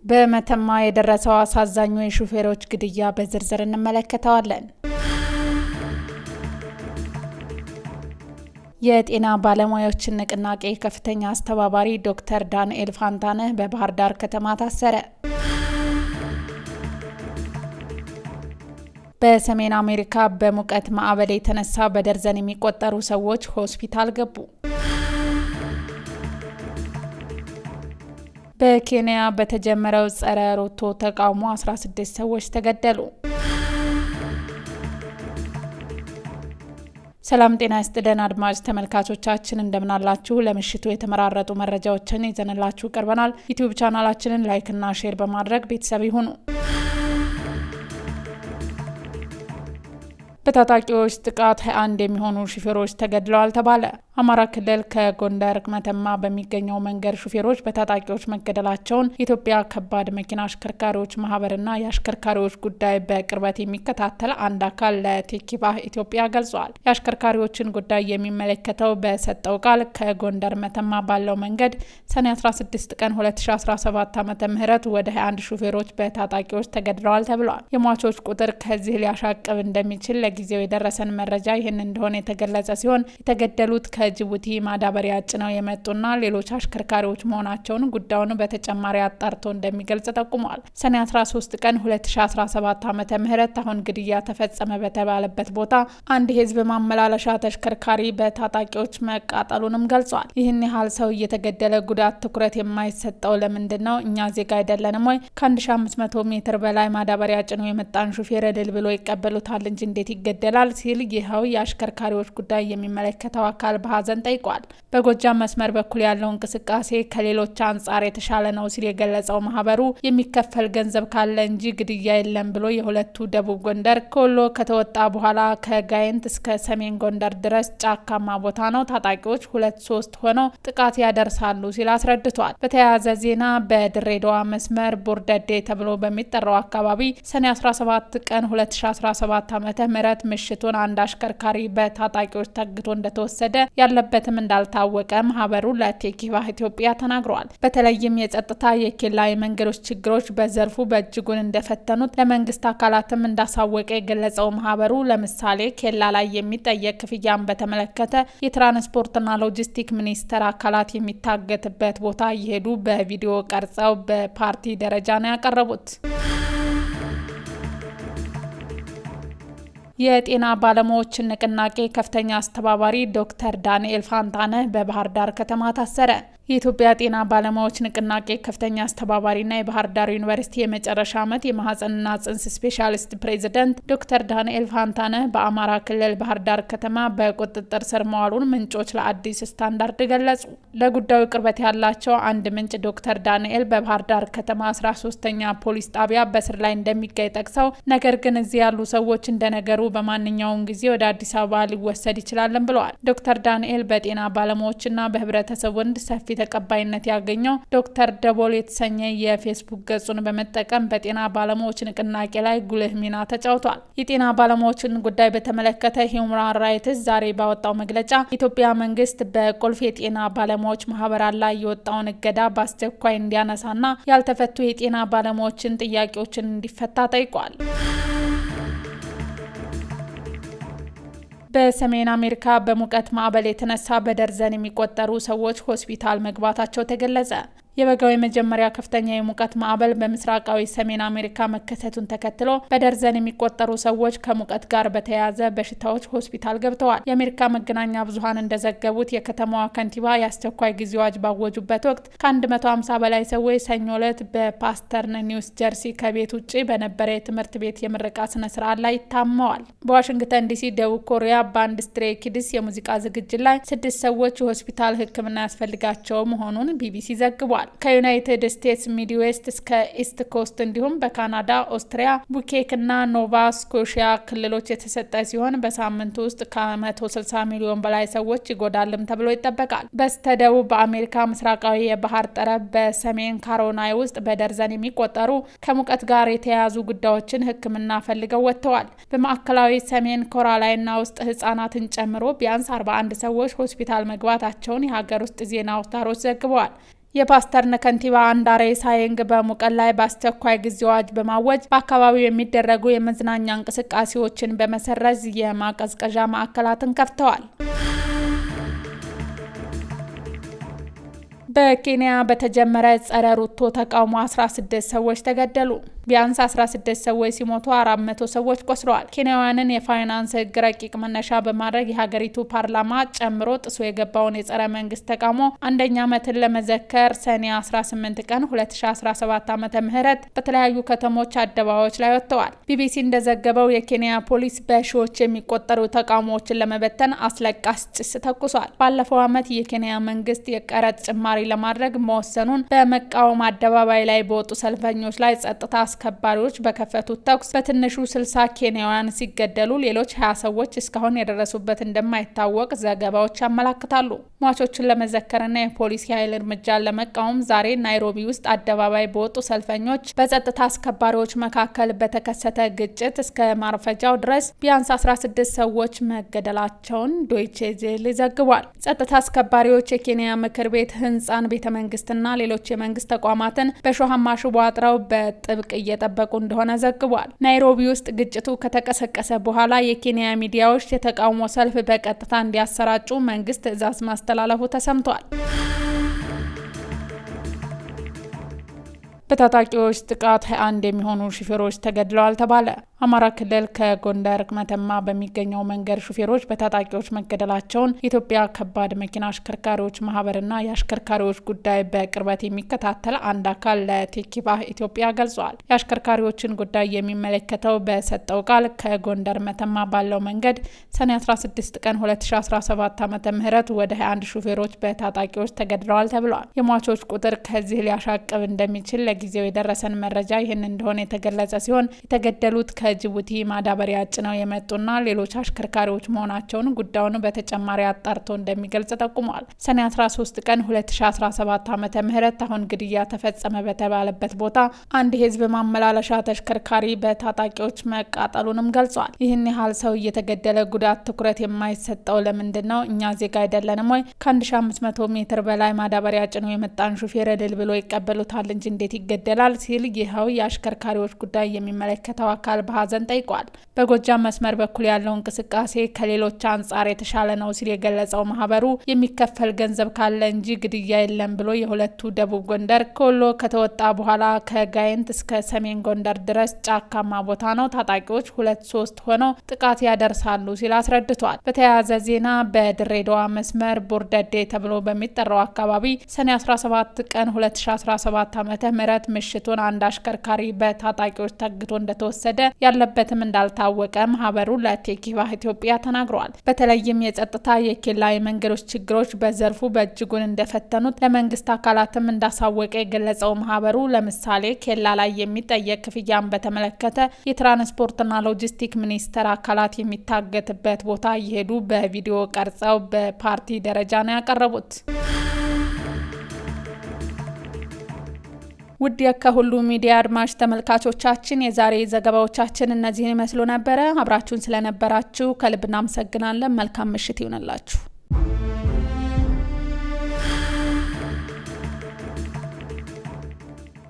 በመተማ የደረሰው አሳዛኙ የሹፌሮች ግድያ በዝርዝር እንመለከተዋለን። የጤና ባለሙያዎችን ንቅናቄ ከፍተኛ አስተባባሪ ዶክተር ዳንኤል ፋንታነህ በባህር ዳር ከተማ ታሰረ። በሰሜን አሜሪካ በሙቀት ማዕበል የተነሳ በደርዘን የሚቆጠሩ ሰዎች ሆስፒታል ገቡ። በኬንያ በተጀመረው ጸረ ሩቶ ተቃውሞ 16 ሰዎች ተገደሉ። ሰላም ጤና ይስጥልን አድማጭ ተመልካቾቻችን፣ እንደምናላችሁ። ለምሽቱ የተመራረጡ መረጃዎችን ይዘንላችሁ ቀርበናል። ዩቲዩብ ቻናላችንን like ና share በማድረግ ቤተሰብ ይሁኑ። በታጣቂዎች ጥቃት 21 የሚሆኑ ሹፌሮች ተገድለዋል ተባለ። አማራ ክልል ከጎንደር መተማ በሚገኘው መንገድ ሹፌሮች በታጣቂዎች መገደላቸውን የኢትዮጵያ ከባድ መኪና አሽከርካሪዎች ማህበርና የአሽከርካሪዎች ጉዳይ በቅርበት የሚከታተል አንድ አካል ለቴኪቫህ ኢትዮጵያ ገልጿል። የአሽከርካሪዎችን ጉዳይ የሚመለከተው በሰጠው ቃል ከጎንደር መተማ ባለው መንገድ ሰኔ 16 ቀን 2017 ዓ ም ወደ 21 ሹፌሮች በታጣቂዎች ተገድለዋል ተብሏል። የሟቾች ቁጥር ከዚህ ሊያሻቅብ እንደሚችል ለጊዜው የደረሰን መረጃ ይህን እንደሆነ የተገለጸ ሲሆን፣ የተገደሉት ከጅቡቲ ማዳበሪያ ጭነው የመጡና ሌሎች አሽከርካሪዎች መሆናቸውን ጉዳዩን በተጨማሪ አጣርቶ እንደሚገልጽ ጠቁሟል። ሰኔ 13 ቀን 2017 ዓ ም አሁን ግድያ ተፈጸመ በተባለበት ቦታ አንድ የህዝብ ማመላለሻ ተሽከርካሪ በታጣቂዎች መቃጠሉንም ገልጿል። ይህን ያህል ሰው እየተገደለ ጉዳት ትኩረት የማይሰጠው ለምንድን ነው? እኛ ዜጋ አይደለንም ወይ? ከ1500 ሜትር በላይ ማዳበሪያ ጭኖ የመጣን ሹፌር እልል ብሎ ይቀበሉታል እንጂ እንዴት ይገደላል? ሲል ይኸው የአሽከርካሪዎች ጉዳይ የሚመለከተው አካል በሀዘን ጠይቋል። በጎጃም መስመር በኩል ያለው እንቅስቃሴ ከሌሎች አንጻር የተሻለ ነው ሲል የገለጸው ማህበሩ፣ የሚከፈል ገንዘብ ካለ እንጂ ግድያ የለም ብሎ የሁለቱ ደቡብ ጎንደር ከወሎ ከተወጣ በኋላ ከጋይንት እስከ ሰሜን ጎንደር ድረስ ጫካማ ቦታ ነው፣ ታጣቂዎች ሁለት ሶስት ሆነው ጥቃት ያደርሳሉ ሲል አስረድቷል። በተያያዘ ዜና በድሬዳዋ መስመር ቦርደዴ ተብሎ በሚጠራው አካባቢ ሰኔ 17 ቀን 2017 ዓ.ም ምሽቱን አንድ አሽከርካሪ በታጣቂዎች ታግቶ እንደተወሰደ ያለበትም እንዳልታወቀ ማህበሩ ለቴኪቫህ ኢትዮጵያ ተናግረዋል። በተለይም የጸጥታ፣ የኬላ፣ የመንገዶች ችግሮች በዘርፉ በእጅጉን እንደፈተኑት ለመንግስት አካላትም እንዳሳወቀ የገለጸው ማህበሩ፣ ለምሳሌ ኬላ ላይ የሚጠየቅ ክፍያን በተመለከተ የትራንስፖርትና ሎጂስቲክ ሚኒስቴር አካላት የሚታገትበት ቦታ እየሄዱ በቪዲዮ ቀርጸው በፓርቲ ደረጃ ነው ያቀረቡት። የጤና ባለሙያዎችን ንቅናቄ ከፍተኛ አስተባባሪ ዶክተር ዳንኤል ፋንታነህ በባህር ዳር ከተማ ታሰረ። የኢትዮጵያ ጤና ባለሙያዎች ንቅናቄ ከፍተኛ አስተባባሪና የባህር ዳር ዩኒቨርሲቲ የመጨረሻ ዓመት የማህጸንና ጽንስ ስፔሻሊስት ፕሬዚደንት ዶክተር ዳንኤል ፋንታነህ በአማራ ክልል ባህር ዳር ከተማ በቁጥጥር ስር መዋሉን ምንጮች ለአዲስ ስታንዳርድ ገለጹ። ለጉዳዩ ቅርበት ያላቸው አንድ ምንጭ ዶክተር ዳንኤል በባህር ዳር ከተማ 13ኛ ፖሊስ ጣቢያ በስር ላይ እንደሚገኝ ጠቅሰው፣ ነገር ግን እዚህ ያሉ ሰዎች እንደነገሩ በማንኛውም ጊዜ ወደ አዲስ አበባ ሊወሰድ ይችላልን ብለዋል። ዶክተር ዳንኤል በጤና ባለሙያዎችና በህብረተሰቡ ዘንድ ሰፊ ተቀባይነት ያገኘው ዶክተር ደቦል የተሰኘ የፌስቡክ ገጹን በመጠቀም በጤና ባለሙያዎች ንቅናቄ ላይ ጉልህ ሚና ተጫውቷል። የጤና ባለሙያዎችን ጉዳይ በተመለከተ ሂውማን ራይትስ ዛሬ ባወጣው መግለጫ የኢትዮጵያ መንግስት በቁልፍ የጤና ባለሙያዎች ማህበራት ላይ የወጣውን እገዳ በአስቸኳይ እንዲያነሳና ያልተፈቱ የጤና ባለሙያዎችን ጥያቄዎችን እንዲፈታ ጠይቋል። በሰሜን አሜሪካ በሙቀት ማዕበል የተነሳ በደርዘን የሚቆጠሩ ሰዎች ሆስፒታል መግባታቸው ተገለጸ። የበጋው የመጀመሪያ ከፍተኛ የሙቀት ማዕበል በምስራቃዊ ሰሜን አሜሪካ መከሰቱን ተከትሎ በደርዘን የሚቆጠሩ ሰዎች ከሙቀት ጋር በተያያዘ በሽታዎች ሆስፒታል ገብተዋል። የአሜሪካ መገናኛ ብዙኃን እንደዘገቡት የከተማዋ ከንቲባ የአስቸኳይ ጊዜ አዋጅ ባወጁበት ወቅት ከ150 በላይ ሰዎች ሰኞ ዕለት በፓስተርን ኒው ጀርሲ ከቤት ውጭ በነበረ የትምህርት ቤት የምረቃ ስነ ስርዓት ላይ ታመዋል። በዋሽንግተን ዲሲ ደቡብ ኮሪያ ባንድ ስትሬይ ኪድስ የሙዚቃ ዝግጅት ላይ ስድስት ሰዎች የሆስፒታል ሕክምና ያስፈልጋቸው መሆኑን ቢቢሲ ዘግቧል። ከዩናይትድ ስቴትስ ሚድዌስት እስከ ኢስት ኮስት እንዲሁም በካናዳ፣ ኦስትሪያ፣ ኩቤክ እና ኖቫ ስኮሺያ ክልሎች የተሰጠ ሲሆን በሳምንቱ ውስጥ ከ160 ሚሊዮን በላይ ሰዎች ይጎዳልም ተብሎ ይጠበቃል። በስተደቡብ በአሜሪካ ምስራቃዊ የባህር ጠረፍ በሰሜን ካሮላይና ውስጥ በደርዘን የሚቆጠሩ ከሙቀት ጋር የተያያዙ ጉዳዮችን ሕክምና ፈልገው ወጥተዋል። በማዕከላዊ ሰሜን ካሮላይና ውስጥ ህጻናትን ጨምሮ ቢያንስ 41 ሰዎች ሆስፒታል መግባታቸውን የሀገር ውስጥ ዜና አውታሮች ዘግበዋል። የፓስተርን ከንቲባ አንዳሬ ሳይንግ በሙቀት ላይ በአስቸኳይ ጊዜ አዋጅ በማወጅ በአካባቢው የሚደረጉ የመዝናኛ እንቅስቃሴዎችን በመሰረዝ የማቀዝቀዣ ማዕከላትን ከፍተዋል። በኬንያ በተጀመረ ጸረ ሩቶ ተቃውሞ 16 ሰዎች ተገደሉ። ቢያንስ 16 ሰዎች ሲሞቱ 400 ሰዎች ቆስለዋል። ኬንያውያንን የፋይናንስ ሕግ ረቂቅ መነሻ በማድረግ የሀገሪቱ ፓርላማ ጨምሮ ጥሶ የገባውን የጸረ መንግስት ተቃውሞ አንደኛ ዓመትን ለመዘከር ሰኔ 18 ቀን 2017 ዓ.ም በተለያዩ ከተሞች አደባባዮች ላይ ወጥተዋል። ቢቢሲ እንደዘገበው የኬንያ ፖሊስ በሺዎች የሚቆጠሩ ተቃውሞዎችን ለመበተን አስለቃሽ ጭስ ተኩሷል። ባለፈው ዓመት የኬንያ መንግስት የቀረጥ ጭማሪ ለማድረግ መወሰኑን በመቃወም አደባባይ ላይ በወጡ ሰልፈኞች ላይ ጸጥታ አስከባሪዎች በከፈቱት ተኩስ በትንሹ 60 ኬንያውያን ሲገደሉ ሌሎች 20 ሰዎች እስካሁን የደረሱበት እንደማይታወቅ ዘገባዎች ያመላክታሉ። ሟቾችን ለመዘከርና የፖሊስ የኃይል እርምጃን ለመቃወም ዛሬ ናይሮቢ ውስጥ አደባባይ በወጡ ሰልፈኞች በጸጥታ አስከባሪዎች መካከል በተከሰተ ግጭት እስከ ማርፈጃው ድረስ ቢያንስ 16 ሰዎች መገደላቸውን ዶይቼ ቬለ ዘግቧል። ጸጥታ አስከባሪዎች የኬንያ ምክር ቤት ህንፃን፣ ቤተ መንግስትና ሌሎች የመንግስት ተቋማትን በሾሃማ ሽቦ አጥረው በጥብቅ እየጠበቁ እንደሆነ ዘግቧል። ናይሮቢ ውስጥ ግጭቱ ከተቀሰቀሰ በኋላ የኬንያ ሚዲያዎች የተቃውሞ ሰልፍ በቀጥታ እንዲያሰራጩ መንግስት ትዕዛዝ ማስተላለፉ ተሰምቷል። በታጣቂዎች ጥቃት 21 የሚሆኑ ሹፌሮች ተገድለዋል ተባለ። አማራ ክልል ከጎንደር መተማ በሚገኘው መንገድ ሹፌሮች በታጣቂዎች መገደላቸውን የኢትዮጵያ ከባድ መኪና አሽከርካሪዎች ማህበርና የአሽከርካሪዎች ጉዳይ በቅርበት የሚከታተል አንድ አካል ለቴኪባህ ኢትዮጵያ ገልጿል። የአሽከርካሪዎችን ጉዳይ የሚመለከተው በሰጠው ቃል ከጎንደር መተማ ባለው መንገድ ሰኔ 16 ቀን 2017 ዓ.ም ወደ 21 ሹፌሮች በታጣቂዎች ተገድለዋል ተብሏል። የሟቾች ቁጥር ከዚህ ሊያሻቅብ እንደሚችል ለጊዜው የደረሰን መረጃ ይህን እንደሆነ የተገለጸ ሲሆን የተገደሉት ከጅቡቲ ማዳበሪያ ጭነው የመጡና ሌሎች አሽከርካሪዎች መሆናቸውን ጉዳዩን በተጨማሪ አጣርቶ እንደሚገልጽ ጠቁሟል። ሰኔ 13 ቀን 2017 ዓ.ም አሁን ግድያ ተፈጸመ በተባለበት ቦታ አንድ የህዝብ ማመላለሻ ተሽከርካሪ በታጣቂዎች መቃጠሉንም ገልጿል። ይህን ያህል ሰው እየተገደለ ጉዳት ትኩረት የማይሰጠው ለምንድን ነው? እኛ ዜጋ አይደለንም ወይ? ከ1500 ሜትር በላይ ማዳበሪያ ጭነው የመጣን ሹፌር እልል ብሎ ይቀበሉታል እንጂ እንዴት ይገደላል? ሲል ይኸው የአሽከርካሪዎች ጉዳይ የሚመለከተው አካል በሀዘን ጠይቋል። በጎጃም መስመር በኩል ያለው እንቅስቃሴ ከሌሎች አንጻር የተሻለ ነው ሲል የገለጸው ማህበሩ የሚከፈል ገንዘብ ካለ እንጂ ግድያ የለም ብሎ የሁለቱ ደቡብ ጎንደር ከወሎ ከተወጣ በኋላ ከጋይንት እስከ ሰሜን ጎንደር ድረስ ጫካማ ቦታ ነው፣ ታጣቂዎች 2-3 ሆነው ጥቃት ያደርሳሉ ሲል አስረድቷል። በተያያዘ ዜና በድሬዳዋ መስመር ቦርደዴ ተብሎ በሚጠራው አካባቢ ሰኔ 17 ቀን 2017 ዓ.ም ምሽቱን አንድ አሽከርካሪ በታጣቂዎች ታግቶ እንደተወሰደ ያለበትም እንዳልታወቀ ማህበሩ ለቴኪባህ ኢትዮጵያ ተናግረዋል። በተለይም የጸጥታ የኬላ የመንገዶች ችግሮች በዘርፉ በእጅጉን እንደፈተኑት ለመንግስት አካላትም እንዳሳወቀ የገለጸው ማህበሩ ለምሳሌ ኬላ ላይ የሚጠየቅ ክፍያን በተመለከተ የትራንስፖርትና ሎጂስቲክ ሚኒስቴር አካላት የሚታገትበት ቦታ እየሄዱ በቪዲዮ ቀርጸው በፓርቲ ደረጃ ነው ያቀረቡት። ውድ የከሁሉ ሚዲያ አድማጭ ተመልካቾቻችን የዛሬ ዘገባዎቻችን እነዚህን ይመስሉ ነበረ። አብራችሁን ስለነበራችሁ ከልብ እናመሰግናለን። መልካም ምሽት ይሁንላችሁ።